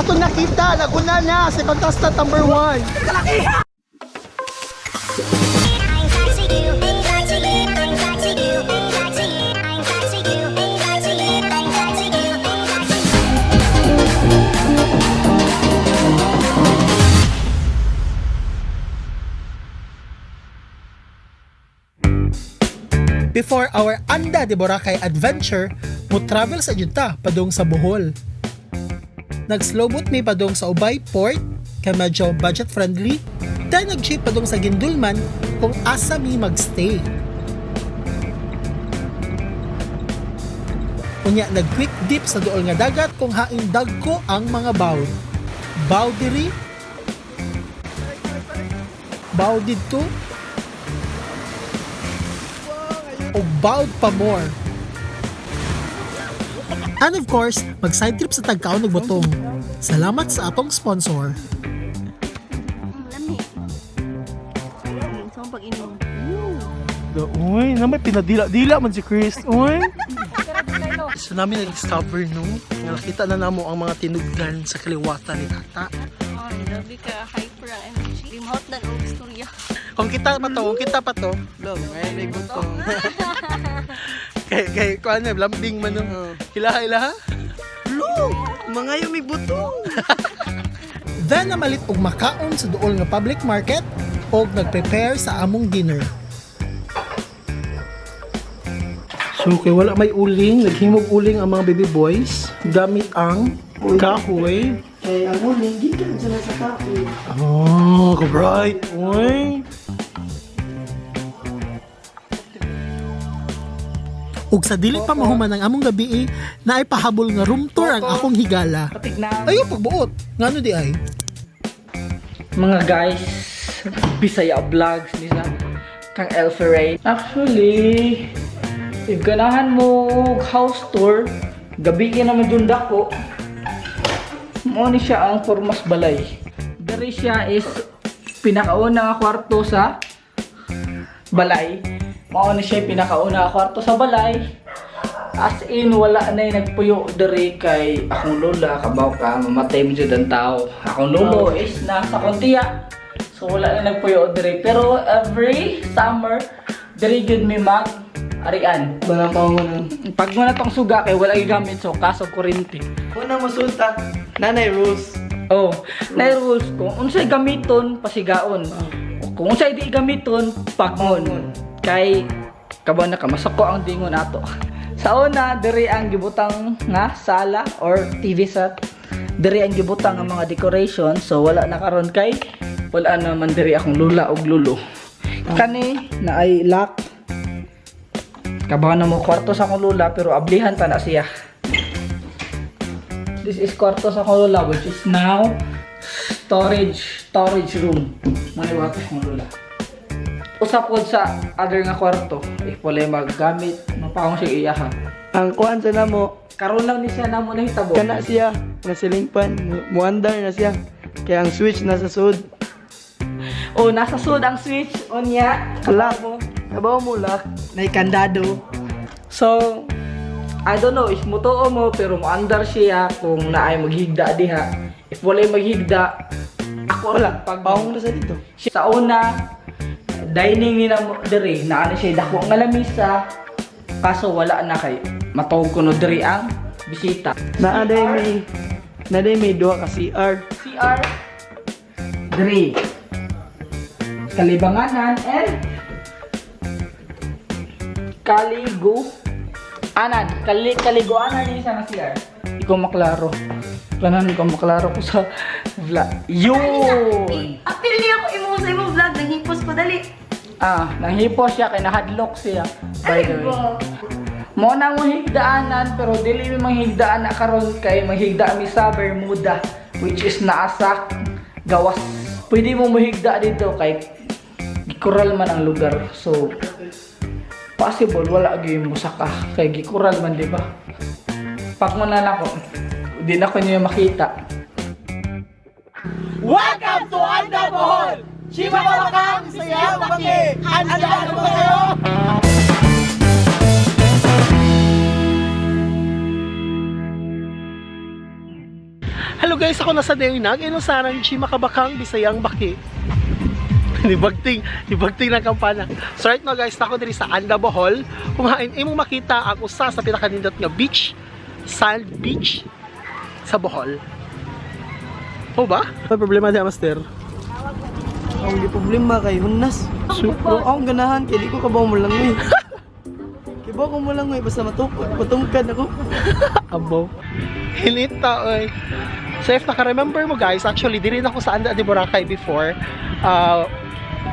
atong nakita, naguna na si contestant number 1. I'm back to you. Before our Anda de Boracay adventure, mo travel sa jud ta padung sa Bohol. Nag-slowboat mi padung sa Ubay Port, kay medyo budget friendly. Then nag-jeep padung sa Gindulman kung asa mi magstay. Unya nag-quick dip sa duol nga dagat kung hain dagko ang mga bawd. Baw diri, baw didto, ug bawd pa more. And of course, mag side trip sa tagkaon ug botong. Salamat sa atong sponsor. Ang lami. Sa akong pag-inom. Uy, na may pinadila-dila man si Chris. Uy. So namin na-discover no, nga nakita na namo ang mga tinugdan sa kaliwatan ni Tata. Ay, grabe ka. Hyper ang energy. Limhot na og istorya. Kung kita pa to, kung kita pa to. Lo, ngayon may butong. Kay kay kuan na lambing man no. Ilaha ilaha. Lo, mga yung may butong. Then namalit og makaon sa duol nga public market og nagprepare sa among dinner. So kay wala may uling, naghimog uling ang mga baby boys gamit ang kahoy. Kay ang uling, gikan sila sa kahoy. Oh, ka-bright. Uy. Ug sa dili pa mahuman ang among gabi, naay pahabol nga room tour ang akong higala. Ayaw pagbuot. Ngano di ay? Mga guys, Bisaya Vlogs nila kang El Ferre. Actually, if ganahan mo og house tour, gabi ka naman dun dako. Mo ni siya ang formas balay. Diri siya is pinakauna nga kwarto sa balay. Mao ni siya yung pinakauna nga kwarto sa balay. As in, wala na yung nagpuyo diri kay akong lola, kabaw ka, mamatay mo jud ang tao. Akong lolo is nasa kontiya. So wala na nagpuyo diri. Pero every summer, diri jud mi mag arian. Walang pangunan. Pag mo na tong suga kay wala gigamit, so kaso kuryente. Una musulta, Nanay Rose. Oh, na rules kung unsay gamiton pasigaon. Kung unsay di gamiton pagngon. Kay kabaw na ka masako ang dingon ato. Sa una diri ang gibutang nga sala or TV set. Diri ang gibutang ang mga decoration, so wala na karon kay wala na man diri akong lula og lulo. Kani na ay lock. Kabaw na mo kwarto sa akong lula pero ablihan pa na siya. This is kwarto sa akong lola, which is now storage storage room. Mga kwarto sa akong lola. Usap ko sa other nga kwarto. If wala yung maggamit, mapakong siya iyaha. Ang kuan sa namo, Karon lang ni siya namo nahitabo. kana siya, nasilingpan, muandar na siya. Kaya ang switch nasa sud. Oh, nasa sud ang switch unya. Lock. Kabaw mo lock. Nay kandado. So, I don't know if mutuo mo pero muandar siya kung naay maghigda diha. If walay maghigda, ako Wala, lang pag pawong na sa dito. Sa una, dining ni na diri, na ano siya dako nga lamisa. Kaso wala na kay matawag ko no diri ang bisita. Naaday may Naday may duha ka CR. CR diri. Kalibanganan and Kaligo Anan, kaliguanan ni sa nga CR. Ikaw maklaro. Planan ko maklaro ko sa vlog. Yun! Apil niya ako imo sa imong vlog. Nanghipos ko dali. Ah, nanghipo siya kay nahadlok siya. By the way. Mo na mo higdaanan pero dili mi manghigdaan na karon kay manghigda mi sa Bermuda, which is naa sa gawas. Pwede mo mohigda dito kay gikural man ang lugar. So possible wala gyud mo saka kay gikural man, di ba? Pag mo na nako, di na ko niyo makita. Welcome to Anda Bohol! Chibabakang Saya Baki! Anda na ba kayo? Hello guys, ako nasa Daynag, inusaran chi makabakang Bisayang baki. Nibagting ng kampana. So right now guys, nako diri sa Anda, Bohol. Kung hain imong makita ang usa sa pinakanindot nga beach, sand beach sa Bohol. O ba? May problema di, master. Ang di problema kay hunas. Pero akong ganahan kay di ko kabaw mo langoy. Kay ba ko mo langoy basta matukod, patungkad ako. Abo. Hinita, oy. So if naka-remember mo guys, actually, di rin ako sa Anda de Boracay before.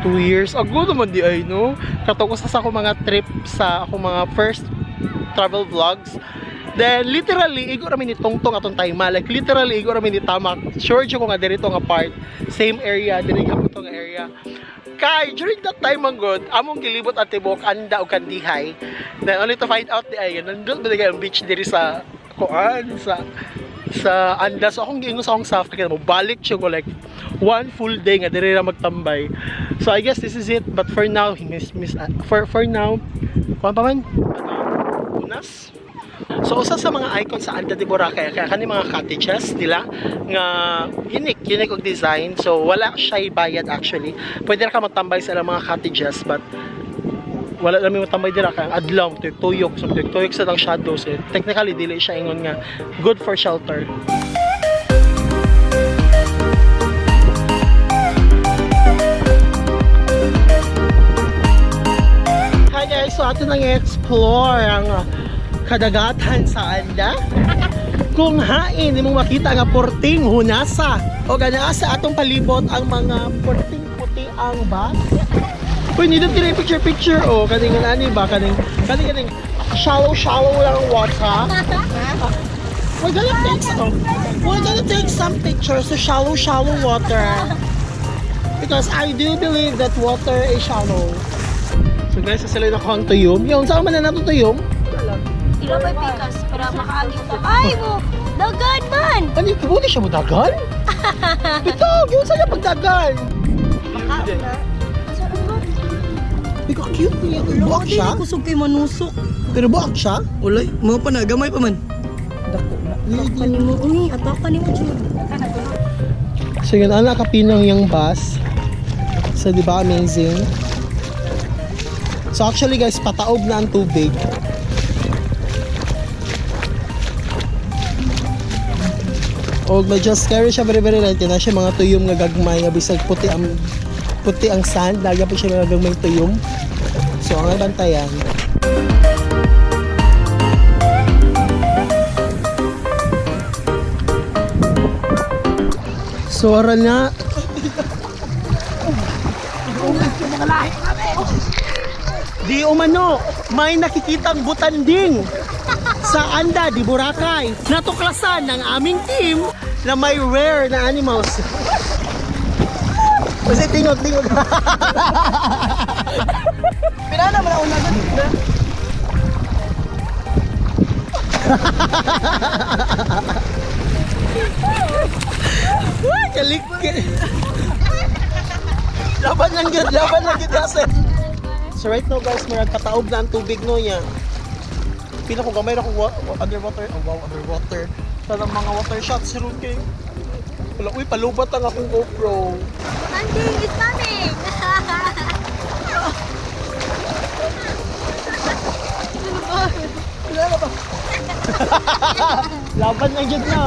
2 years ago naman di ay, no? Katong usa sa akong mga trip sa akong mga first travel vlogs. Then, literally, igo rami ni Tungtong atong time. Like, literally, igo rami ni Tamak. Sure jud ko nga dirito nga part. Same area, diri nga po nga area. Kay, during that time, man gud, among gilibot at tibok, Anda o Kandihay. Then, only to find out di ay, nandun ba ang beach diri sa kuan sa Anda. So, akong giingon sa akong staff, kaya mo balik siya ko like one full day nga diri ra magtambay. So, I guess this is it. But for now, miss, miss, for now, kuan pa man? Ano? Unas? So usa sa mga icon sa Anda de Boracay kaya kani mga cottages nila nga unique, unique og design. So wala siya bayad actually. Pwede ra ka magtambay sa ilang mga cottages, but wala lang may matambay dira kay ang adlaw tuyok, so tuyok sa lang shadows eh. Technically dili siya ingon nga good for shelter. Hi guys, so ato nang explore ang kadagatan sa Anda. Kung hain, imong makita nga porting hunasa. O ganaa sa atong palibot ang mga porting puti ang bus. Uy, nindot kini picture picture oh, kaning ani ba kaning shallow shallow lang ang water. We're gonna take some pictures to shallow shallow water. Because I do believe that water is shallow. So guys, sila na ang tuyom. Yung saan man na nato tuyom? Ila may pikas para makaagi ta. Ay mo! Dagan man! Ano yung buti siya mo dagan? Ito, yun sa'yo pagdagan. Ikaw cute niya. Buwak siya? Kusog kay manusok. Pero buwak siya? Ulay, mga pa na gamay pa man. Ataka nimo uni, ataka nimo jud. So yun, ang nakapinong yung bus. So di ba amazing? So actually guys, pataob na ang tubig. Og medyo scary siya, very very light. Na siya mga tuyom nga gagmay nga bisag puti ang sand, lagi pa siya mga gagmay tuyom. So ang bantayan. So aral na. Di umano, may nakikitang butanding sa Anda, di Boracay. Natuklasan ng aming team na may rare na animals. Kasi tingog, tingog. Pinana man ako na. Ay, kalik. Laban lang yun, laban lang yun kasi. So right now guys, murag kataob na ang tubig no niya. Pila ko gamay ra ko underwater, oh wow, underwater. Tanang mga water shots ron kay. Wala, uy, palubat ang akong GoPro. Landing is coming! Laban lang yun na.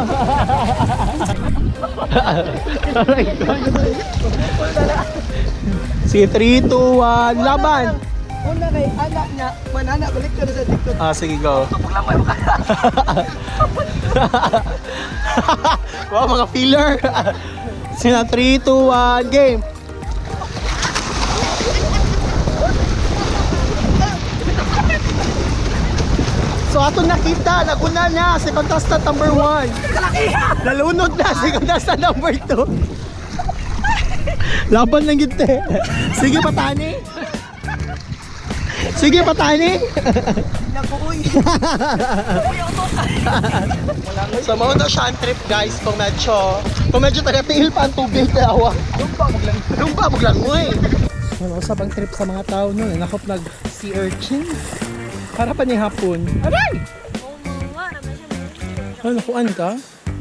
Sige, 3, 2, 1, laban! Una kay anak niya, manana balik ka na sa TikTok. Ah, sige, go. Wow, mga filler. Sina 3, 2, 1, game. So ato nakita, naguna na si contestant number 1. Nalunod na si contestant number 2. Laban lang yun, te. Sige, patani. Sige, patani. Naku, uy. So mao na siya ang trip guys kung medyo taga-tiil pa ang tubig tawa. Lumpa mo lang. Lumpa mo lang mo eh. So usab ang trip sa mga tao no, nakop nag sea urchin. Para pa ni hapon. Aray! Oh, mga, Ano nakuan ka?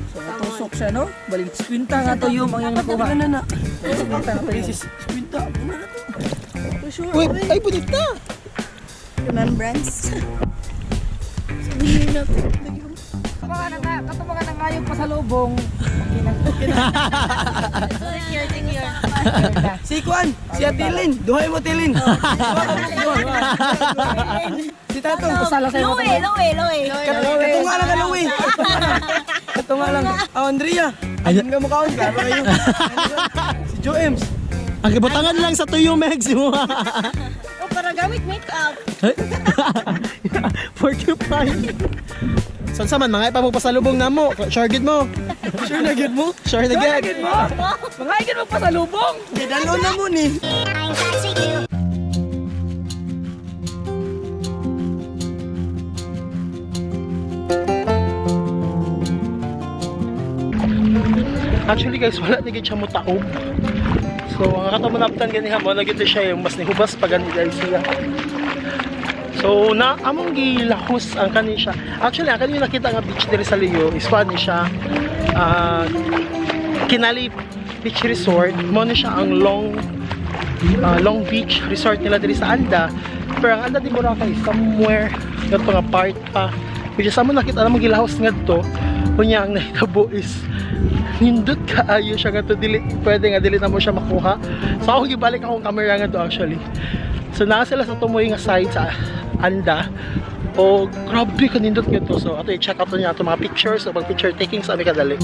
So natusok siya, no? Balik 50 nga to yung ang iyong nakuha. Ano na? 50 nga to yung. Sis, kwenta. Ano na to? Sure. Uy, ay punit na. Remembrance. Kato mga nangayog pa sa lubong. Secure, secure. Si Kwan, si Atilin. Duhay mo, Tilin. Si Tatong. Sala sa'yo. Lowe, lowe, lowe. Katunga lang ka, Louie. Katunga lang. Ah, Andrea. Ayun nga mukha ko. Klaro kayo. Si Joe Ems. Ang gibutangan lang sa tuyo, Megs. Mo. Oh, para gamit makeup. Porcupine. So unsa man mga ipapasalubong na mo. Sure gid mo. Sure na gid mo? Sure na gid. Mo? Mga igin mo pa sa lubong. Kaya na mo ni. I'm sexy you. Actually guys, wala na gid siya mo taob. So ang kato manaptan ganiha mo na gid siya yung mas nihubas pa gani guys siya. So na among gilahos ang kani siya. Actually ang kani nakita nga beach diri sa Leo is kuan ni siya, ah, Kinali Beach Resort. Mo ni siya ang long beach resort nila diri sa Anda. Pero ang Anda di Boracay somewhere ngadto nga part pa. Which is amo nakita namang gilahos ngadto. Unya ang nahitabo is nindot kaayo siya ngadto, dili pwede nga dili na mo siya makuha. So ako gibalik akong camera ngadto actually. So naa sila sa tumoy nga side sa Anda. O grabe kanindot ngadto. So ato i-check out niya ato mga pictures o pag picture taking sa ami kadali.